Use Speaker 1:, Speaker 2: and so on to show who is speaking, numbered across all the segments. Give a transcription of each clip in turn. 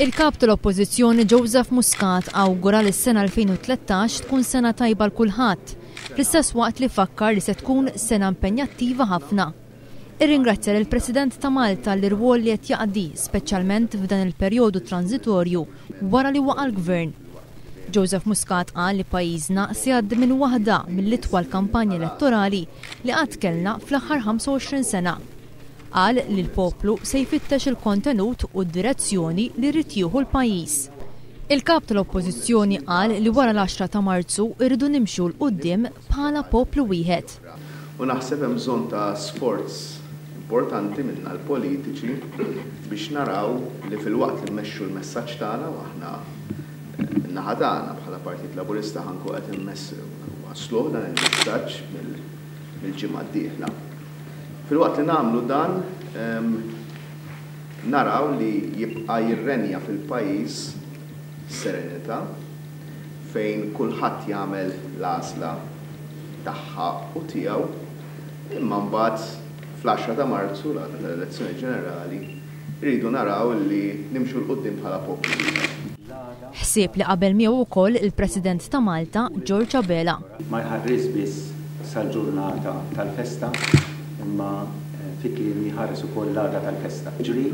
Speaker 1: Il-Kap tal-Oppożizzjoni Joseph Muscat awgura li s-sena 2013 tkun sena tajba l kulħadd, fl-istess waqt li fakkar li se tkun sena impenjattiva ħafna. Irringrazzja lill-President ta' Malta għall-irwol li qed jaqdi, speċjalment f'dan il-perjodu tranżitorju wara li waqa' l-Gvern. Joseph Muscat qal li pajjiżna se jgħaddi minn waħda mill-itwal kampanji elettorali li qatt kellna fl-aħħar 25 sena. Qal li l-poplu se jfittex il-kontenut u d-direzzjoni li jrid jieħu l-pajjiż. Il-Kap tal-Oppożizzjoni qal li wara l-għaxra ta' Marzu rridu nimxu 'l quddiem bħala poplu wieħed.
Speaker 2: U naħseb hemm bżonn ta' sforz importanti minna l-politiċi biex naraw li filwaqt li mmexxu l-messaġġ tagħna u aħna min-naħa tagħna bħala Partit Laburista ħa nkun qed inwassluh dan il-messaġġ mill-ġimgħa d-dieħla. Filwaqt li nagħmlu dan, naraw li jibqa' jirrenja fil-pajjiż serenità fejn kulħadd jagħmel l-għażla tagħha u tiegħu, imma mbagħad fl-għaxra ta' Marzu, l-għada tal-elezzjoni ġenerali, irridu naraw li nimxu 'l quddiem bħala poplu wieħed.
Speaker 1: Ħsieb li qabel miegħu wkoll il-President ta' Malta, George Abela.
Speaker 3: Ma jħarrisx biss sal-ġurnata tal-festa, imma fi kliem jħares ukoll l-għada tal-festa. Jiġri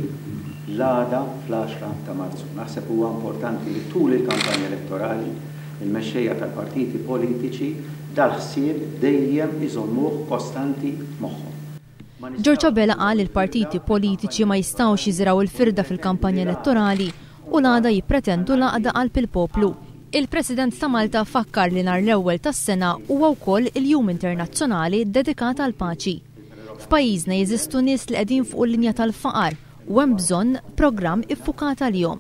Speaker 3: l-għada fl-għaxra ta' Marzu. Naħseb huwa importanti li tul il-kampanja elettorali, il-mexxejja tal-partiti politiċi dal-ħsieb dejjem iżommuh kostanti f'moħħhom.
Speaker 1: George Abela qal li l-partiti politiċi ma jistgħux jiżirgħu l-firda fil-kampanja elettorali u l-għada jippretendu l-għaqda qalb il-poplu. Il-President ta' Malta fakkar li nhar l-ewwel tas-sena huwa wkoll il-Jum Internazzjonali ddedikat għall-Paċi. F'pajjiżna jeżistu nies li qegħdin fuq il-linja tal-faqar u hemm bżonn programm iffukat għalihom.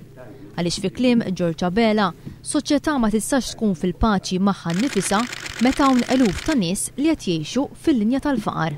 Speaker 1: Għaliex fi kliem George Abela, soċjetà ma tistax tkun fil-paċi magħha nnifisha meta hawn eluf ta' nies li qed jgħixu fil-linja tal-faqar.